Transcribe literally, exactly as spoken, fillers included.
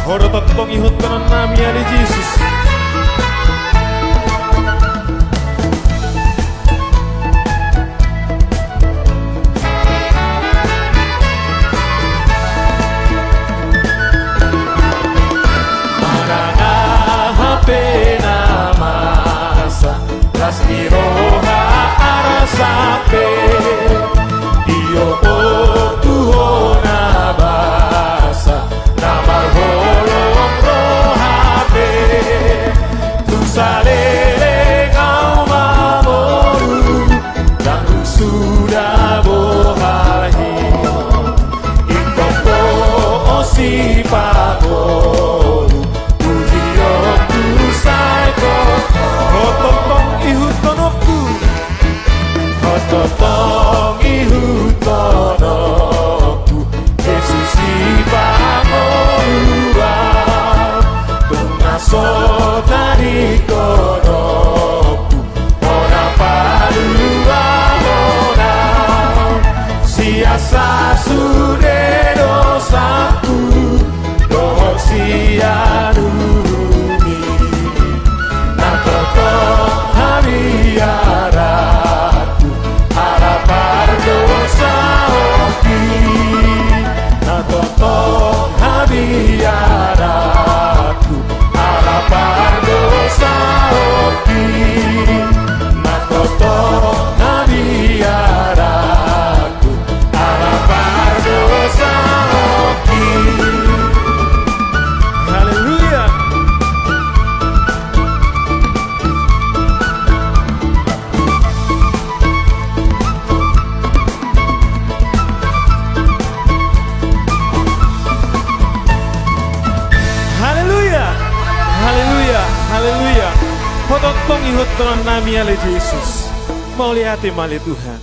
Ho do tongtong ihuthononnami ale Jesus. Manang aha pe na masa, las ni roha arasa pe, ihophop tu Ho na basa, na marholong roha pe. Tung saleleng au mamboru, ndang dung suda boha hian. Ingkon Ho sipangolu, pujion tu sai ho. Ho tongtong ihuthononku. Ho tongtong ihuthononku, Jesus sipangoluan. Tung na so tadingkononku, Ho na paluahon au. Sian sasude dosangku dohot sian uhummi, na tongtong habiaranku ala pardosaonki. Na tongtong habiaranku ala pardosaonki. Na tongtong habiaranku ala pardosaonki. Haleluya. Haleluya. Haleluya. Haleluya. Ho tongtong ihuthononnami ale Jesus. Mauliate ma ale Tuhan.